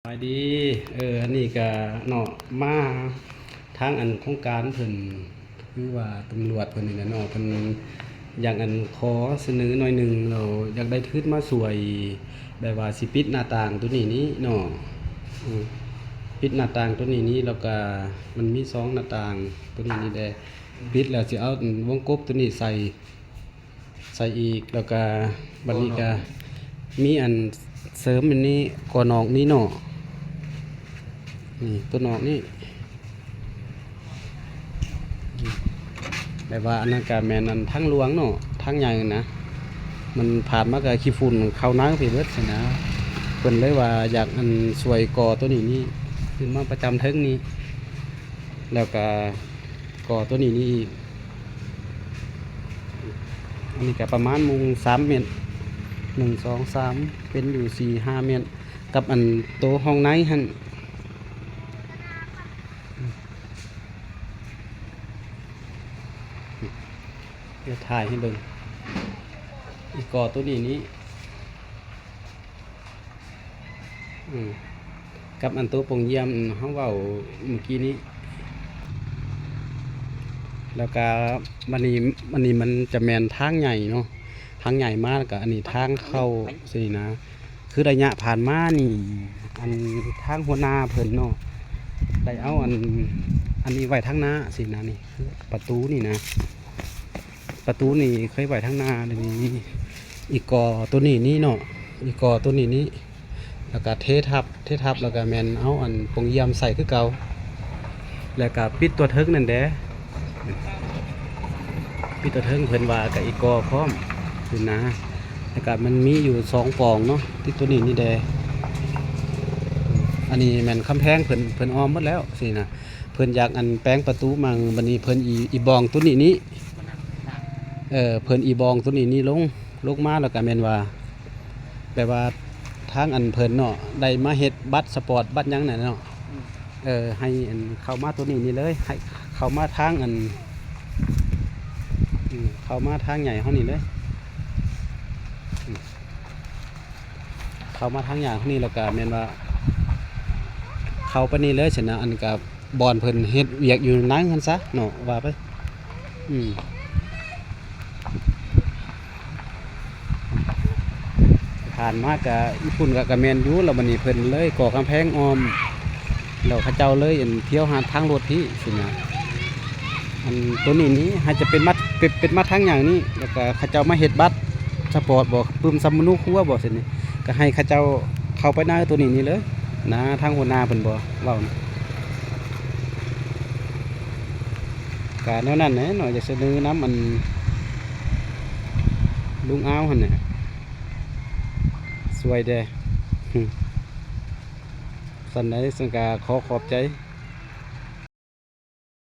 ສະບາຍດີ. ເອີ ອັນນີ້ກະເນາະ ມາທາງອັນໂຄງການເພິ່ນ ຄືວ່າຕຳຫຼວດເພິ່ນນີ້ແຫຼະເນາະ ເພິ່ນຢາກອັນຂໍສະເໜີໜ້ອຍໜຶ່ງ ແລ້ວຢາກໄດ້ທຶນມາຊ່ວຍ ແບບວ່າຊິປິດໜ້າຕ່າງໂຕນີ້ນີ້ເນາະ ອືມ ປິດໜ້າຕ່າງໂຕນີ້ນີ້ ແລ້ວກະມັນມີສອງໜ້າຕ່າງໂຕນີ້ນີ້ແດ່ ປິດແລ້ວຊິເອົາວົງກົບໂຕນີ້ໃສ່ ໃສ່ອີກ ແລ້ວກະບັດນີ້ກະມີອັນເສີມອັນນີ້ ກໍນອກນີ້ເນາະ ນີ້ ຕົວນອກນີ້ ແບບວ່າອັນນັ້ນກະແມ່ນອັນທາງຫຼວງເນາະ ທາງໃຫຍ່ນະ ມັນຜ່ານມາກະຂີ້ຝຸ່ນເຂົ້າໃນພີ້ເບິດຊີ້ນະ ເພິ່ນເລີຍວ່າຢາກອັນຊ່ວຍກໍ່ໂຕນີ້ນີ້ ຂຶ້ນມາປະຈຳເທິງນີ້ ແລ້ວກະ ກໍ່ໂຕນີ້ນີ້ອີກ ອັນນີ້ກະປະມານມຸງສາມແມັດ ໜຶ່ງ ສອງ ສາມ ເປັນຢູ່ສີ່ຫ້າແມັດ ກັບອັນໂຕຫ້ອງໃນຫັ້ນ ດຽວຖ່າຍໃຫ້ເບິ່ງ ອີກກໍໂຕນີ້ນີ້ ອືມ ກັບອັນໂຕປ່ອງຢ້ຽມເຮົາເວົ້າມື້ກີ້ນີ້ ແລ້ວກະບັດນີ້ ອັນນີ້ມັນຈະແມ່ນທາງໃຫຍ່ເນາະ ທາງໃຫຍ່ມາ ແລ້ວກະອັນນີ້ທາງເຂົ້າຊີ້ນະ ຄືໄລຍະຜ່ານມານີ້ ອັນທາງຫົວໜ້າເພິ່ນເນາະ ໄດ້ເອົາອັນ ອັນນີ້ໄວ້ທາງໜ້າຊີ້ນະ ນີ້ຄືປະຕູນີ້ນະ ປະຕູນີ້ເຄີຍໄວ້ທາງໜ້າ ແລ້ວນີ້ອີກກໍໂຕນີ້ນີ້ເນາະ ອີກກໍໂຕນີ້ນີ້ ແລ້ວກະເທທັບ ເທທັບ ແລ້ວກະແມ່ນເອົາອັນປ່ອງຢ້ຽມໃສ່ຄືເກົ່າ ແລ້ວກະປິດຕົວເທິງນັ້ນແດ່ ປິດຕົວເທິງ ເພິ່ນວ່າກະອີກກໍພ້ອມຊີ້ນະ ແລ້ວກະມັນມີຢູ່ສອງປ່ອງເນາະ ຕິດໂຕນີ້ນີ້ແດ່ ອັນນີ້ແມ່ນກຳແພງເພິ່ນ ເພິ່ນອ້ອມໝົດແລ້ວຊີ້ນະ ເພິ່ນຢາກອັນແປງປະຕູໃໝ່ ບັດນີ້ເພິ່ນອີ ອີບອງໂຕນີ້ນີ້ ເອີ ເພິ່ນອີບອງໂຕນີ້ນີ້ລົງ ລົງມາ ແລ້ວກະແມ່ນວ່າ ແບບວ່າທາງອັນເພິ່ນເນາະ ໄດ້ມາເຮັດບັດສະປອດ ບັດຫຍັງນັ້ນເນາະ ອືມ ເອີ ໃຫ້ອັນເຂົ້າມາໂຕນີ້ນີ້ເລີຍ ໃຫ້ເຂົ້າມາທາງອັນ ອືມ ເຂົ້າມາທາງໃຫຍ່ເຮົານີ້ເລີຍ ອືມ ເຂົ້າມາທາງໃຫຍ່ເຮົານີ້ ແລ້ວກະແມ່ນວ່າ ເຂົ້າໄປນີ້ເລີຍຊັ້ນນະ ອັນກະ ບ່ອນເພິ່ນເຮັດວຽກຢູ່ໃນຫັ້ນຊະເນາະ ວ່າໄປ ອືມ ຜ່ານມາກະ ອີ່ປຸ່ນກະ ກະແມ່ນຢູ່ ແລ້ວບັດນີ້ເພິ່ນເລີຍກໍ່ກຳແພງອ້ອມ ແລ້ວເຂົາເຈົ້າເລີຍ ອັນ ທຽວຫາທາງລົດພີ້ຊີ້ນະ ອັນໂຕນີ້ນີ້ ໃຫ້ຈະເປັນມາ ເປັນ ເປັນມາທາງຫຍັງນີ້ ແລ້ວກະເຂົາເຈົ້າມາເຮັດບັດສະປອດບໍ ປຶ້ມສຳມະໂນຄົວບໍ ຊັ້ນນີ້ ກະໃຫ້ເຂົາເຈົ້າເຂົ້າໄປໃນໂຕນີ້ນີ້ເລີຍນະ ທາງຫົວໜ້າເພິ່ນບໍເວົ້ານະ. ກະແນວນັ້ນແຫຼະເນາະ ຢາກສະເໜີນຳອັນລຸງອາວຫັ້ນແຫຼະ ຊ່ວຍແດ່ ຊັ້ນໃດຊັ້ນກະຂໍຂອບໃຈ